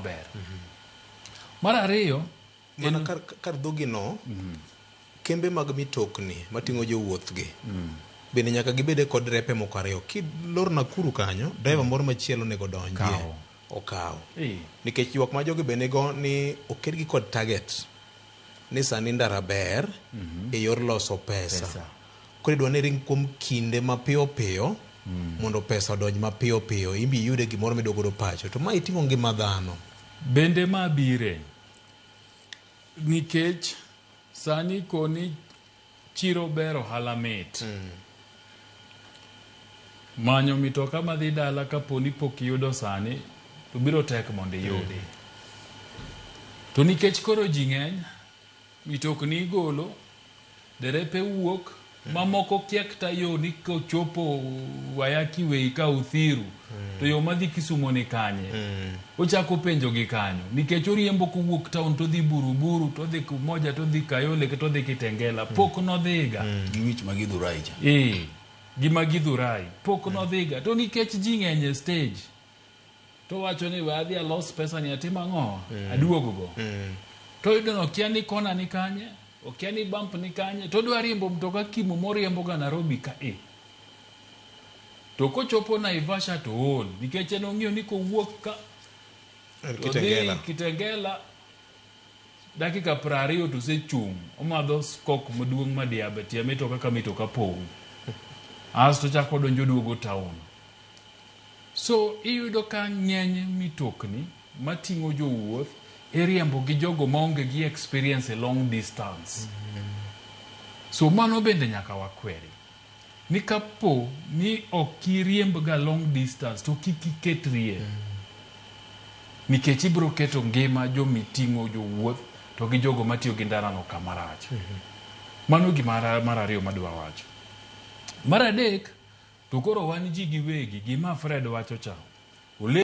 maber. Mar ariyo, Mana kar, kar dhogino, kembe mag mitokni mating'o jowuoth gi bende nyaka gibede kod repe moko ariyo. Kilor Nakuru kanyo, driver moro machielo onego donjie. Kaw. Okaw. Eh. Nikech ywak ma jogi be nigo ni okedgi kod target ni sani ndara ber e yor loso pesa. Pesa. Koro idwa ni ring kuom kinde mapiyo piyo mondo pesa odonj mapiyo piyo imbi iyude gimoro midwa godo pacho. To ma iting'o ngima dhano. Bende ma bire nikech sani koni chiro ber ohala mit. Manyo mitoka madhi dala kapo ni pok iyudo sani to biro tek mondo iyudi. To nikech koro ji ng'eny, mitokni igolo, derepe wuok, mamoko kia kata yo ni kochopo Wayaki Way ka Uthiru to yo madhi Kisumo ni kanye. Ochako penjo gi kanyo nikech oriembo kowuok town to odhi Buruburu to odhi Kumoja to odhi Kayole to odhi Kitengela. Pok nodhiga. Gi wich ma Githurai cha. Ee, gi ma Githurai. Pok nodhiga. To nikech ji ng'eny e stage, to wacho ni we adhi alos pesa ni atim ang'o? Aduog go. To oyudo ni okia ni kona ni kanye, okia ni bump ni kanye, to odwa riembo mtoka kimo moriembo ga Nairobi ka e. To kochopo Naivasha to ool, nikech en ong'iyo ni kowuok ka, En to odhi Kitengela. Kitengela, dakika 20 to osechung', omadho skok maduong' madiaba tie mitoka ka mitoka pong'. Asto ochako odonjo oduogo town. So iyudo ka ng'eny mitokni mating'o jowuoth iriembo gi jogo maonge gi experience e long distance. So mano bende nyaka wakweri. Ni kapo ni ok iriemb ga long distance to kik iketrie. Nikech ibiro keto ngima jomiting'o jowuoth to gi jogo matiyo gi ndarano kama rach. Mano gima mar ariyo madwa wacho. Mar adek, to koro wan ji giwegi, gima Fred wacho cha,